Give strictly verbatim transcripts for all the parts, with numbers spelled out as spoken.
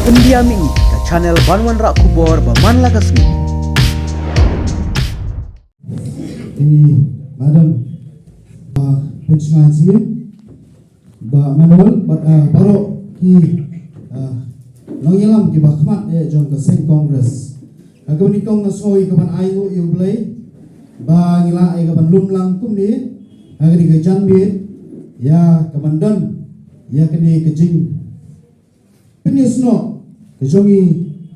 India Mih, ka channel ban wanrah khubor ba man la ka sngi. I madam, ah, Pynshngaiñ Syiem, Bah Manuel, bad, ah, baroh ki, ah, nongïalam kiba khmat eh jong ka seng Congress. Ha kaba nyngkong nga sngew ïa kaban ainguh ïa U Blei ba ngi lah ïa kaban lum lang kumne ha kane ka janmiet, ïa kaban don ïa kane ka jing pynïasnoh ka jong ngi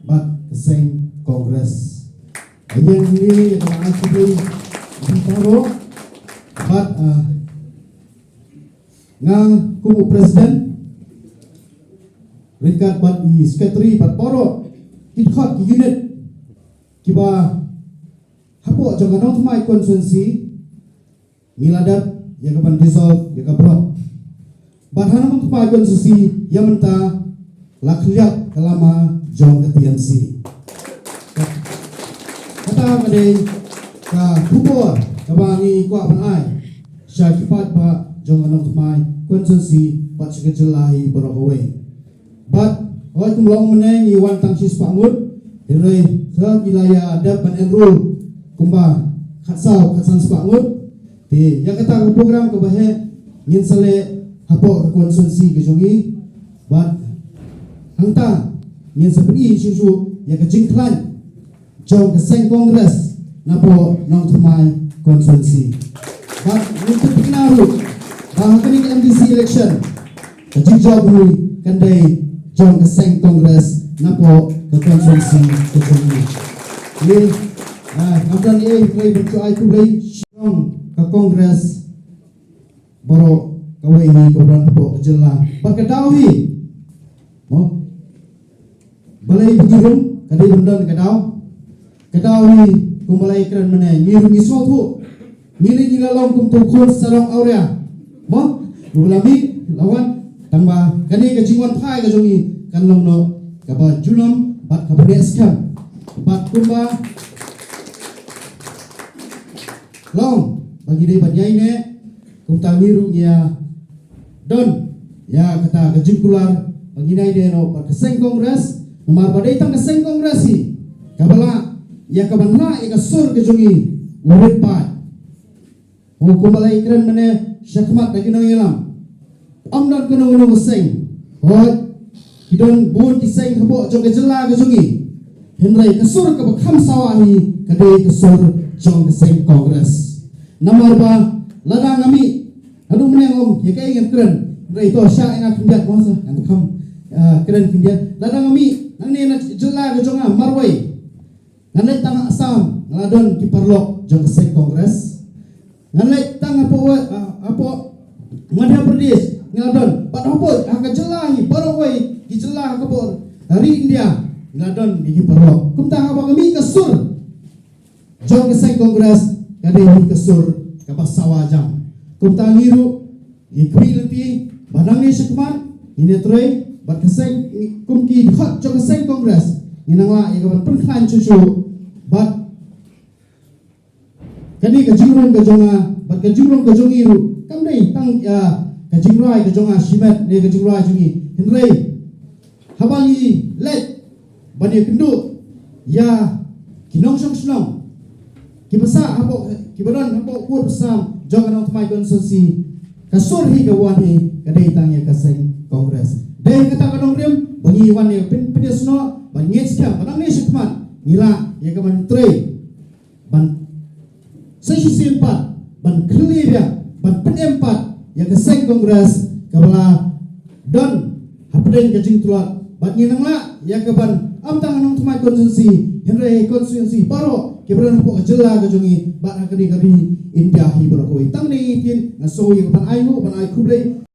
bad ka seng Congress. Ïa ngi ïa ka ai khublei ïa phi baroh bad, ah, nga kum u president ryngkat bad i secretary bad baroh ki dkhot ki unit kiba hapoh jong ka Nongthymmai constituency ngi la dep ïa kaban dissolve ïa ka block. Bad ha Nongthymmai constituency ïa mynta la khylliap ka lama jong ka T M C. Kata ka dei ka khubor kaba ngi kwah ban ai sha ki paidbah jong ka Nongthymmai constituency bad sha ka jylla hi baroh kawei. Bad hooid, kum long mynne ngi wan tang shispah ngut, hynrei sa ngi la ïa dep ban enroll kumba khatsaw khatsan spah ngut. Te ïa kata ka program kaba heh ngin sa leh hapoh ka constituency ka jong ngi. Bad hangta ngin sa pyni shuh shuh ïa ka jingkhlaiñ jong ka seng Congress napoh Nongthymmai constituency. Bad ngin pyntikna ruh ba ha kane ka M D C election ka jingjop hi kan dei jong ka seng Congress napoh ka constituency ka jong ngi. Ngi, ah, ngam don ei ei ban shu ai khublei sha ka Congress baroh kawei hi kaba don hapoh ka jylla. Bad ka daw hi, mo, balei ba ngi rung, ka dei ban don ka daw. Ka daw hi kumba la ïakren mynne, ngi rung ngi sngewthuh. Ngi lei ngi la long kum tu khun sarong awria, mo, ruh la mih la wan. Tangba kane ka jingwan phai ka jong ngi kan long noh kaba junom bad kaba neh skhem. Bad kumba long ba ngi dei ban ïaineh, kumta ngi ruh ngi ïa don ïa kata ka jingkular ba ngin ïaineh noh bad ka seng Congress. Namar ba dei tang ka seng Congress hi kaba lah ïa kaban lah ïa ka sur ka jong ngi u rit paid. Kumba la ïakren mynne shakhmat da ki nongïalam, ym don kano kano ka seng. Hooid, ki don bun ki seng hapoh jong ka jylla ka jong ngi, hynrei ka sur kaba kham sawa hi ka dei ka sur jong ka seng Congress. Namar ba lada nga mih, haduh mynne nga ong ïa kaei ngan kren, hynrei to shah ïa nga khyndiat, mo, sa ngan kham, ah, kren khyndiat. Lada nga mih nangne na jylla ka jong nga marwei, ngan leit tang ha Assam, nga la don ki paralok jong ka seng Congress. Ngan leit tang hapoh, ah, hapoh Madhya Pradesh, nga la don. Bad hapoh ha ka jylla hi baroh kawei ki jylla ha ka por ri India, nga la don ki paralok. Kumta haba ka mih ka sur jong ka seng Congress ka dei hi ka sur kaba sawa jam. Kumta ngi ruh ngi khmih lynti ba nangne shakhmat ngin ïatrei bad ka seng, kum ki dkhot jong ka seng Congress ngin nang lah ïa kaban pynkhlaiñ shuh shuh. Bad kane ka jingrung ka jong nga bad ka jingrung ka jong ngi ruh kam dei tang, ah, ka jingrwai ka jong nga shimet ne ka jingrwai jong ngi, hynrei haba ngi leit ban ïakynduh ïa ki nongshong shnong kiba sah hapoh, kiba don hapoh kur basam jong ka Nongthymmai constituency, ka sur hi ka wan hi ka dei tang ïa ka seng Congress. Dei kata ka nongrim ba ngi wan ïa pyn-, pynïasnoh ban ngeit skhem ba nangne shakhmat ngi lah ïa kaban trei ban sa shisien pat ban khyllie biang ban pynim pat ïa ka seng Congress kaba la don hapdeng ka jingtlot. Bad ngin nang lah ïa kaban, ym tang ha Nongthymmai constituency, hynrei constituency baroh kiba don hapoh ka jylla ka jong ngi bad ha kane ka ri India hi baroh kawei. Tang kine ki ktien nga sngew ïa kaban ai nguh ban ai khublei.